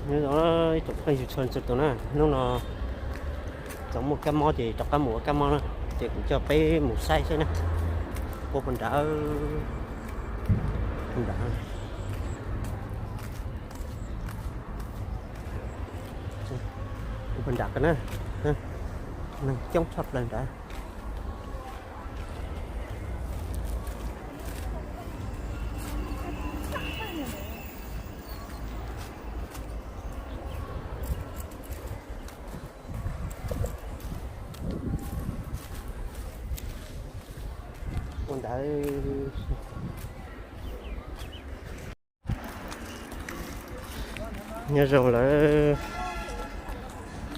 Nyob zoo ib tsoom phooj ywg txhua leej txhua tus na, hnub no txawm muaj kab mob ces rov qab mus ua kab mob na, ces kuv coj peb mus saib saib na, puas nrad, nrad, puas nrad ko na, neeg coob tshaj plaws nrad. Ua ntawd nyob zoo lawm,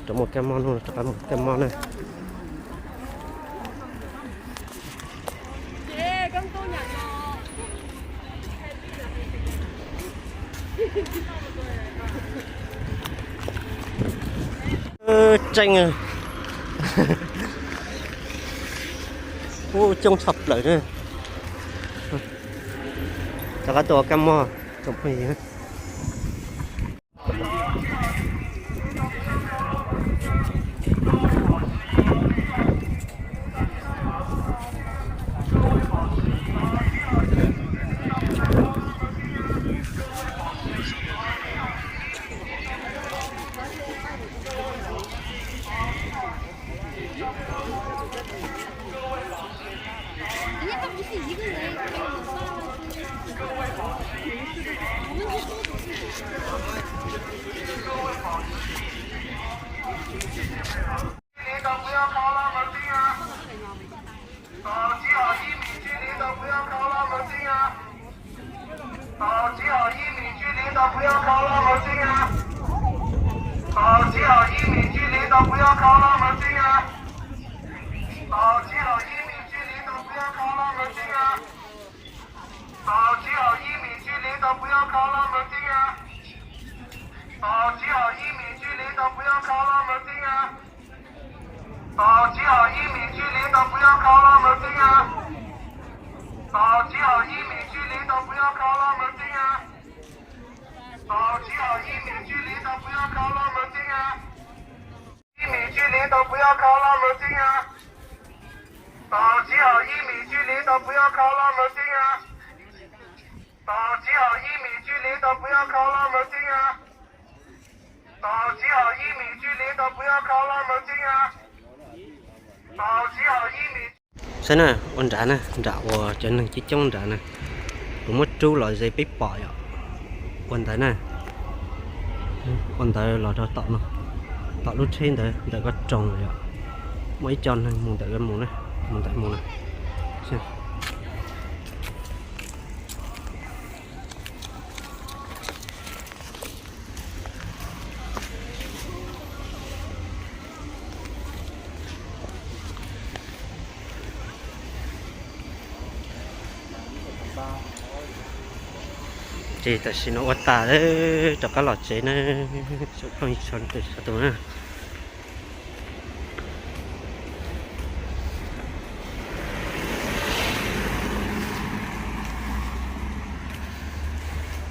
rov mus kab mob no, rov qab mus kab mob na. Tseeb, ub, coob tshaj plaws na. Rov qab tuaj kab mob tsoom phooj ywg. Tau tsis yog ib mev tswj li tau peb ob khaub hlab mos txwb na. Tau tsis yog ib mev tswj li tau peb ob khaub hlab mos txwb na. Tau tsis yog ib mev tswj li tau peb ob khaub hlab mos txwb na. Tau tsis yog ib mev tswj li tau peb ob khaub hlab mos txwb na. Tau tsis yog ib mev tswj li tau peb ob khaub hlab mos txwb na. Tau tsis yog ib mev tswj li tau peb ob khaub hlab mos txwb na. Tau tsis yog ib mev tswj li tau peb ob khaub hlab mos txwb na. Tau tsis yog ib mev tswj li tau peb ob khaub hlab mos txwb na. Tau tsis yog ib mev tswj li tau peb ob khaub hlab mos txwb na. Ib mev tswj li tau peb ob khaub hlab mos txwb na. Tau tsis yog ib mev tswj li tau peb ob khaub hlab mos txwb na. Tau tsis yog ib mev tswj li tau peb ob khaub hlab mos txwb na. Tau tsis yog ib mev tswj li tau peb ob khaub hlab mos txwb na. Tau tsis yog ib mev. Saib na, ua nrad na, nram uas cov neeg coob coob nrad na, kuv muab rub los ze peb pom yom. Ua ntawd na, ua ntawd los rau tom no, tom lub tsheb ntawd ntawm ko roog yom. Muaj ib co neeg mus ntawm mus na, mus ntawd mus na. Ces tam sim no ua tas lawm, rov qab los tsev na, tsoom phooj ywg txhua tus na.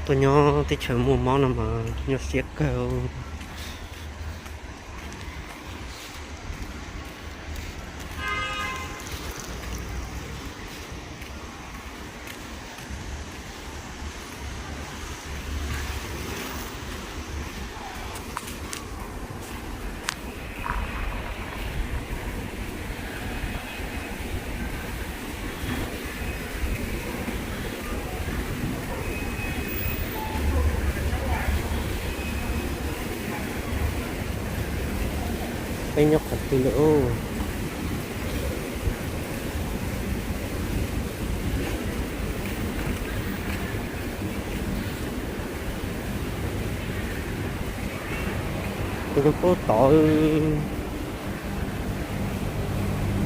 Tuaj nyob teb chaws muaj mob no mas nyuaj siab kawg. Peb nyob qhov twg lawm? Peb nyob puag tod,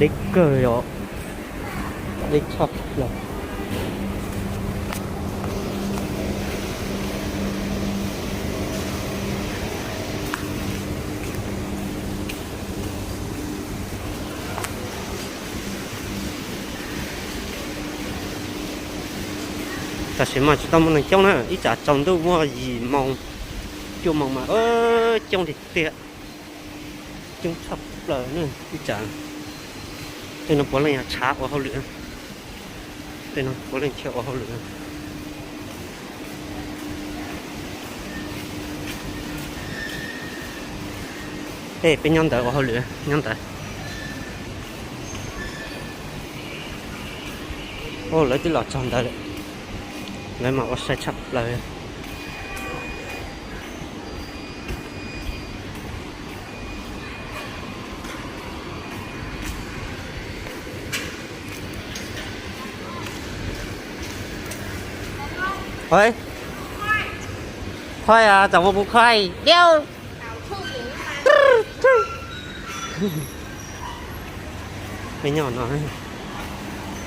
deb kawg yom, deb tshaj plaws. Tam sim no tsis tau muaj neeg coob na, ib tsam tsaus ntuj muaj yim moo, Cuaj moos mas coob tiag tiag, coob tshaj plaws ne. Ib tsam tej no puav leej yog tshav ua hauj lwm, tej no puav leej nrhiav ua hauj lwm. Tej peb nyob ntawd ua hauj lwm nyob ntawd. Lawv twb los txog ntawd lawm, lawv mas ua sai tshaj plaws. Khob, khob, tau mus pub khob diau. Peb nyob no,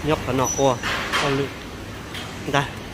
nyob qhov no ua hauj lwm ntag.